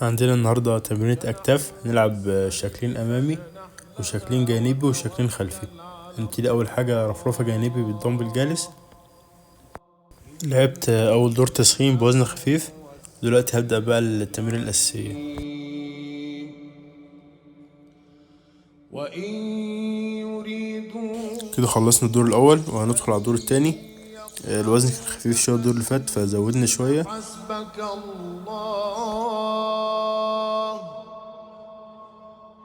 عندنا النهاردة تمرينة أكتاف، هنلعب شكلين أمامي وشكلين جانبي وشكلين خلفي. هنبتدي أول حاجة رفرفة جانبي بالدمبل جالس. لعبت أول دور تسخين بوزن خفيف، دلوقتي هبدأ بقى التمرين الأساسية. كده خلصنا الدور الأول وهندخل على الدور التاني. الوزن كان خفيف شوية الدور اللي فات فزودنا شوية. حسبك الله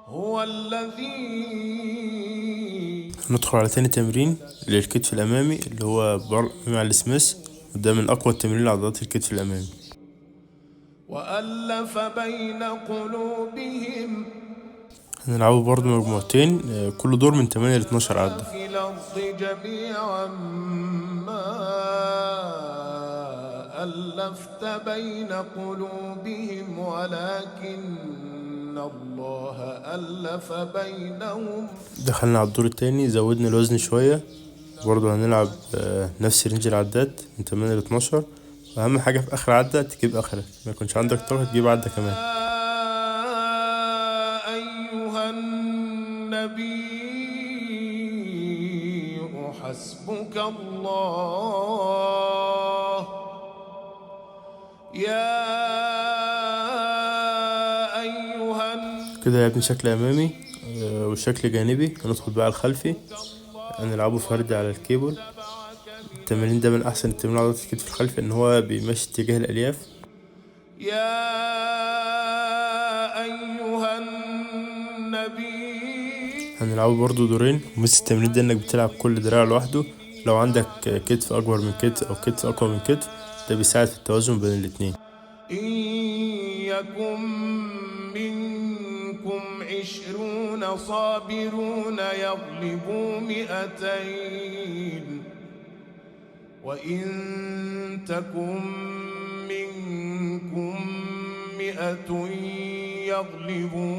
هو الذي. هندخل على تاني تمرين للكتف الأمامي اللي هو بار مع السميث، وده من أقوى التمرين لعضلات الكتف الأمامي. وألف بين قلوبهم. هنلعبه برضه مجموعتين، كل دور من 8 ل 12 عدة. في الأرض جميعا ما ألفت بين قلوبهم ولكن الله ألف بينهم. دخلنا على الدور التاني، زودنا الوزن شوية، برضه هنلعب نفس range العدات من 8 ل 12. وأهم حاجة في آخر عدة تجيب آخرك، ما يكونش عندك طاقة تجيب عدة كمان. أيها النبي حسبك الله يا أيها. كده لعبنا شكل أمامي وشكل جانبي. هندخل بقى على الخلفي، هنلعبه فرد على الكيبل. التمرين ده من أحسن التمرين عضلات الكتف الخلفي، إن هو بيمشي اتجاه الألياف. يا أيها النبي. هنلعبه برضو دورين. وميزة التمرين ده إنك بتلعب كل دراع لوحده، لو عندك كتف أكبر من كتف أو كتف أقوى من كتف ده بيساعد في التوازن بين الاتنين. إن يكن منكم 20 صابرون يغلبوا 200 وإن تكن منكم 100 يغلبوا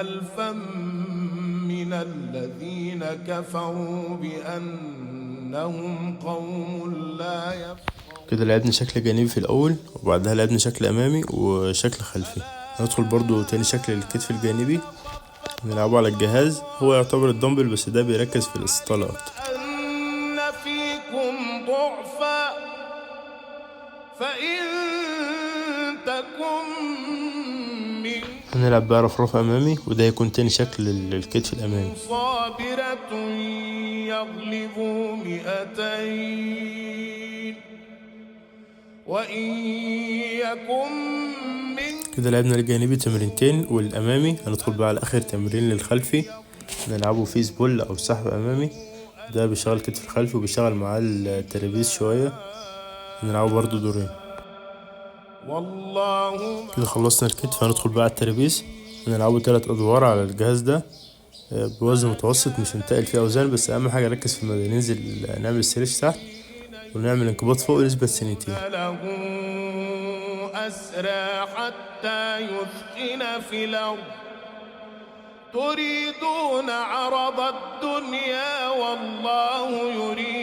1000 من الذين كفروا بأنهم قوم لا يفقهون. كده لعبنا شكل جانبي في الأول، وبعدها لعبنا شكل أمامي وشكل خلفي. هندخل برضو تاني شكل للكتف الجانبي، نلعبه على الجهاز. هو يعتبر الدمبل بس ده بيركز في الاستطالة أكتر. أن فيكم ضعفا فإن تكن من. هنلعب بقى رفرفة أمامي، وده هيكون تاني شكل للكتف الأمامي. صابرة يغلبوا 200 وإن يكن من. كده لعبنا الجانبي تمرينتين والأمامي. هندخل بقى على آخر تمرين للخلفي، نلعبه face pull أو سحب أمامي. ده بيشغل الكتف الخلفي وبيشغل معاه ال traps شوية. هنلعبه برضو دورين. والله. كده خلصنا الكتف، هندخل بقى على ال traps. هنلعبه 3 أدوار على الجهاز ده بوزن متوسط، مش هنتقل فيه أوزان، بس أهم حاجة نركز في المدى، ننزل نعمل stretch تحت ونعمل انقباض فوق ونثبت ثانيتين. له أسرى حتى يثخن في الأرض تريدون عرض الدنيا والله يريد.